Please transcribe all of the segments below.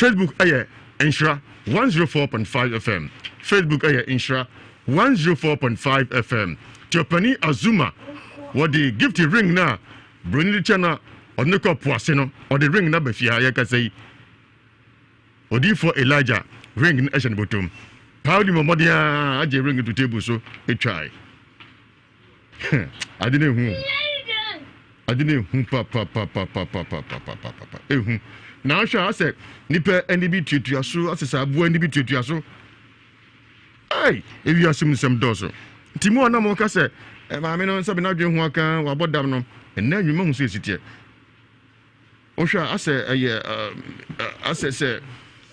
Facebook ɛyɛ Nhyira 104.5 FM. Facebook ɛyɛ Nhyira 104.5 FM. Tiɔpani Azuma wɔde gift ring no a broni de kyɛ no a ɔde no kɔ po ase no, ɔde ring no aba fie ha yɛkasa yi. Odiyifoɔ Elijah ring no hyɛ ne bɔtɔm. Pauli mmɔ mmɔden ara agye ring no to table so twae. Ade no ehu. Ade no ehu papapapapapapapapa. Ehu. Na ahwɛ a asɛ nipa ani bi tuatua so, asɛ sɛ aboa ani bi tuatua so. Ai, ewiase mu nsɛm dɔɔso. Nti mu a na mo ka sɛ eh, maame no nsa bi n'adwene ho aka wabɔ dam no, ɛnna anwuma hu sɛ esi teɛ. Wohwɛ a asɛ ɛyɛ asɛ sɛ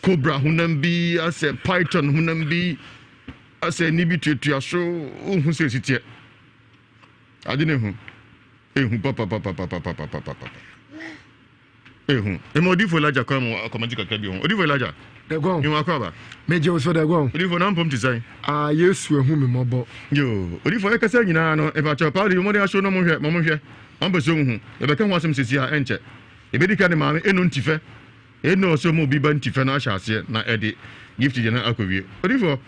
cobra honam bi, asɛ python honam bi, asɛ ani bi tuatua so, wohu sɛ esi teɛ. Ade no ehu. Ehu papapapapapapapapa. Ehu. Ema odifo Elijah kwan mu akɔmɛnti kakra bi ho. Odifo Elijah. Dɛgɔn. Ehu akɔ aba. Megye wo so dɛgɔn. Odifo na mpom te sɛn? Ah, Yesu ehu me mmɔbɔ. Yo, odifo yɛkasa nyinaa no, epakyɛw Pauli mmɔden aso no mo hwɛ, mo hwɛ. Ɔmpɛ sɛ ohu. Yɛbɛka ho asɛm seesei a, ɛnkyɛ. Yebedi kan de Maame Eno Ntifɛ, Eno ɔsɛ ɔma obi ba Ntifɛ no ahyɛ aseɛ na ɛde Gift deɛ no akɔwie. Odiyifoɔ,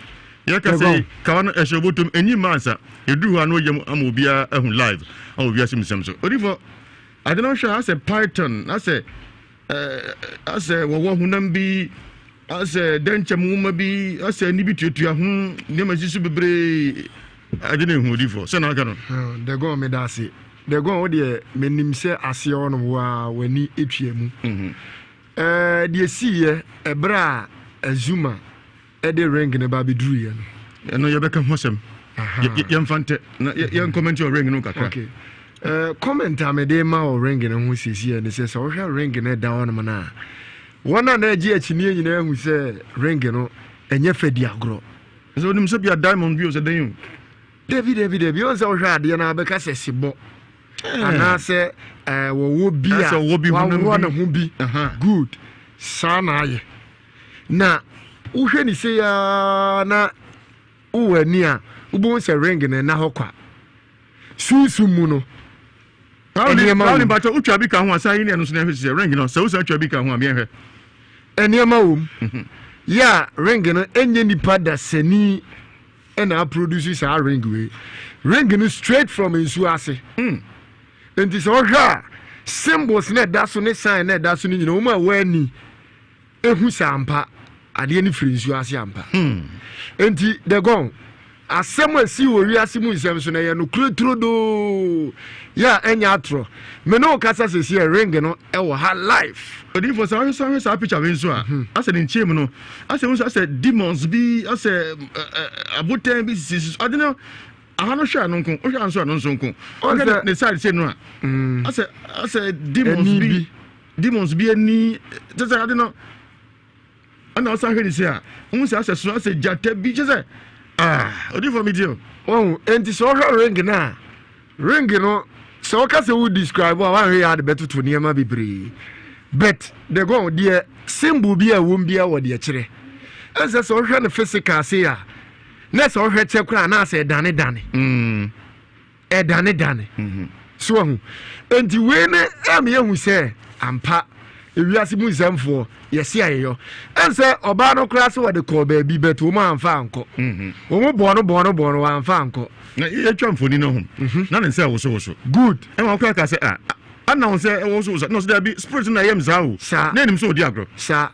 yɛkasa yi, kawa no ɛhyɛ obotom, ɛnyi mma ansa. Yɛduru hɔ a na wɔyam ama obiara ahu live wɔ wiase mu nsɛm so. Odiyifoɔ, ade no hwɛ a asɛ python, asɛ eh, asɛ wɔwɔ honam bi, asɛ dɛnkyɛm nwoma bi, asɛ ani bi tuatua ho, nneɛma si so bebree. Ade no ehu odiyifoɔ, sɛ na aka no. Dagon, meda ase. Dagon, wo deɛ menim sɛ aseɛ hɔ nom wo ara w'ani tua mu. Mhm. Ɛɛ deɛ siiɛ ɛberɛ a Azuma ɛde ring no ba bɛduruiɛ no. Ɛno yɛbɛka ho asɛm. Yɛmfa ntɛ na yɛn comment wɔ ring no kakra. Okay. Uh, comment a mede ma wɔ ring no ho siesie ne sɛ sɛ wohwɛ ring no ɛda hɔnom no a wɔn a na agye akyinnyeɛ nyinaa ahu sɛ ring no ɛnyɛ fɛ di agorɔ. Sɛ onim sɛ bia diamond bi o sɛ dɛn o. Dabi dabi dabi ɔn sɛ wohwɛ adeɛ no abɛka sɛ sebɔ eh. anaasɛ eh, wɔwɔ bi a waworɔ ne ho bi good saa na ayɛ na wohwɛ ne sei aa na wowɔ ani a wobɛhu sɛ ring no ɛna hɔ kwa sunsum mu no nneɛma wɔ mu. Pauli wotwa bi ka ho a saa yi ne ɛno nso na ɛhwɛ sɛ ring no sɛ wosan twa bi ka ho a meɛhwɛ. Nneɛma wɔ mu. Mhm. Yɛ a ring no ɛnyɛ nipa dasani ɛna aproduce saa ring wei. Ring no straight from nsuo ase. Mm. Nti sɛ ɔhwɛ a symbols na ɛda so ne sign na ɛda so no nyina wɔn a wɔani ehu sɛ ampa adeɛ no firi nsuo ase ampa. Hmm. Enti Dagon, asɛm a ɛsii wɔ wiase mu nsɛm so no ɛyɛ nokorɛ turodoo yɛ a ɛnyɛ atorɔ. Me ne wo kasa sɛsi ɛ ring no ɛwɔ ha live. Odiyifo sɛ ɔhwɛ sɛ saa picture wei nso a mhm. asɛ ne nkyɛn mu no asɛ nso asɛ demons bi asɛ abotan bi sisi so ade no aha no hwɛ ano nko wohwɛ nso ano nso nko ɔhwɛ ne side sɛ no a mm. asɛ asɛ demons bi Demons bi ani kyɛ sɛ ade no ɛna ɔsan hwɛ ne si a wohu sɛ asɛ so asɛ gyata bi kyɛ sɛ ah odifoɔ mi tie o. Wɔn enti sɛ ɔhwɛ ring no a ring no sɛ ɔka sɛ wo describe a wanhwɛ yɛ ade bɛtoto nneɛma bebree but the go deɛ symbol bi a ɛwɔ mu biara wɔ deɛ kyerɛ ɛnsɛ sɛ ɔhwɛ no physical se a na sɛ ɔhwɛ kyɛ koraa na asɛ ɛdane dane. Mm. ɛdanedane mhm. so ahu nti wei ne ɛma yɛhu sɛ ampa ewiase mu nsɛmfoɔ yɛse ayeyɔ ɛnsɛ ɔbaa no koraa sɛ wɔde kɔɔ baabi bɛt wɔn amfa ankɔ mhm. wɔn bɔɔ no bɔɔ no bɔɔ no wɔamfa ankɔ na yɛtwa mfoni no ho mhm. na ne nsa ɛwosowoso good ɛma wɔkora ka sɛ ah ana wɔn sɛ ɛwosowoso na ɔsɛ daabi spirit na ɛyɛ m saa o saa na ɛnim sɛ ɔdi agorɔ saa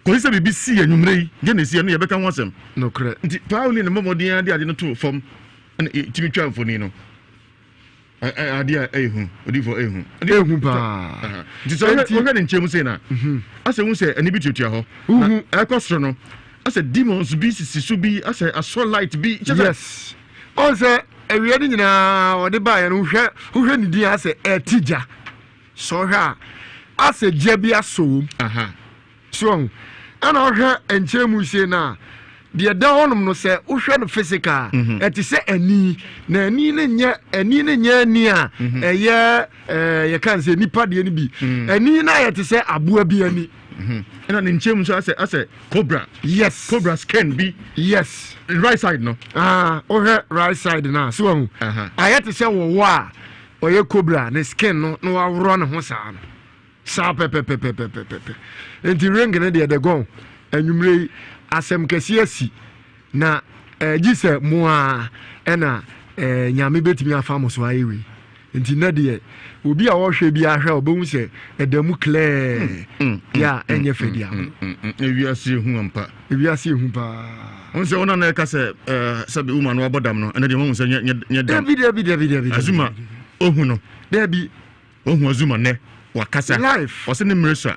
kɔsi sɛ biribi si anwummerɛ yi gye na ɛsi ɛno yɛbɛka ho asɛm nokorɛ nti pauli ne mmɔmmɔden ara de ade no too fam ɛna ɛtumi twa mfoni no adeɛ a ɛyɛ hu odiifoɔ ɛyɛ hu ɛyɛ hu paa nti sɛ wohwɛ ne nkyɛn mu sei na mhm. asɛ hu sɛ ɛne bi tuatua hɔ na ɛkɔ soro no asɛ demons bi sisi so bi asɛ asɔ light bi kyɛ sɛ yes ɔn sɛ awia no nyinaa ɔde baeɛ no wohwɛ wohwɛ ne din asɛ ɛte gya sɛ ɔhwɛ a asɛ gya bi asɔ wom So wahu? Ɛna wohwɛ nkyɛn mu sei no a, deɛ ɛda hɔnom no sɛ wohwɛ no physical a, mhm. ɛte sɛ ani. Na ani no nyɛ ani no nyɛ ani a mhm. ɛyɛ ɛɛ yɛka n sɛ nipa deɛ no bi. Mhm. Ani no ayɛ te sɛ aboa bi ani. Ɛna ne nkyɛn mu nso asɛ asɛ cobra. Yes. Cobra skin bi. Yes. Right side no. Ah, wohwɛ right side no a, so wahu? Ayɛ te sɛ wɔwɔ a ɔyɛ cobra ne skin no na waworɔ ne ho saa no. Saa pɛpɛpɛpɛpɛpɛ. Nti ring no deɛ, the gone anwummerɛ yi asɛm kɛseɛ asi na gye sɛ mo a ɛna Nyame bɛtumi afa mo so ayɛ wei. Nti nɛ deɛ, obi a ɔhwɛ bi ahwɛ a, ɔbɛhu sɛ ɛda mu clear yɛ a ɛnyɛ fɛ di agorɔ. Ewiase ehu ampa. Ewiase ehu paa. Wɔn sɛ wɔn nana ɛka sɛ sɛbi wuma no wabɔ dam no, ɛnɛ deɛ wɔn sɛ nyɛ dam. Dabi. Azuma ohu no. Dabi. Ohu Azuma nɛ wakasa. Life. Ɔsɛ ne mmerɛ sua,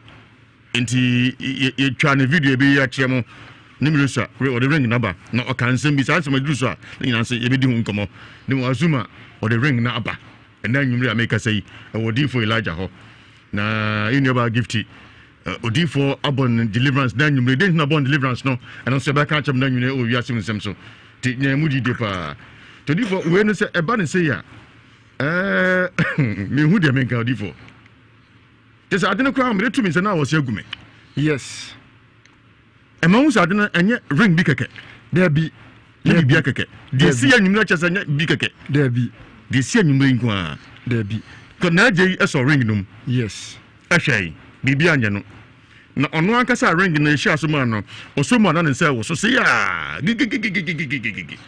nti yɛtwa ne video bi akyerɛ mo. Ne mmerɛ sua, ɔde ring naba na ɔka nsɛm bi. Saa nsɛm aduru so a, ne nyinaa nso yɛbɛdi ho nkɔmmɔ. Ne mu Azuma ɔde ring na aba ɛnɛ anwummere a mekasa yi, ɛwɔ odiyifoɔ Elijah hɔ. Na yɛn nuabaa Gifty, odiyifoɔ abɔ no deliverance na anwummere den na abɔ no deliverance no, ɛno nso yɛbɛka akyerɛ mo na anwummere ɛwɔ wiase mu nsɛm so. Nti nyɛ mu dide paa. Nti odiyifoɔ, wei no sɛ ɛba ne sei a, mehu deɛ menka. Odiyifoɔ, kyɛ sɛ ade no koraa mede to me nsa na wɔsɛ agu me. Ɛma hu sɛ ade no ɛnyɛ ring bi kɛkɛ. Dabi. Nyɛ biribia kɛkɛ deɛ si anwummerɛ, kyɛ sɛ nyɛ bi kɛkɛ. Dabi. Deɛ si anwummerɛ yi nko ara. Dabi. Kɔ na agye yi ɛsɔ ring no mu. Ɛhwɛ yi, biribi anyɛ no, na ɔno ankasa a ring no ɛhyia so maa no, ɔsɔ mu a na ne nsa ɛwɔ so se yaa gigigigigigigigi,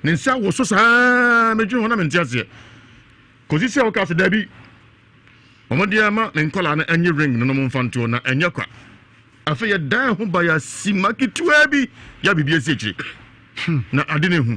ne nsa wɔ so saa. Medwene ho na mente aseɛ kɔsi sɛ woka sɛ dabi, ɔmɔde ama ne nkɔlaa no ɛnye ring no no momfa ntoɔ na ɛnyɛ kwa. Afei yɛdan ho ba yɛasi ma ketewaa bi yɛ biribi asi akyire na ade no ehu.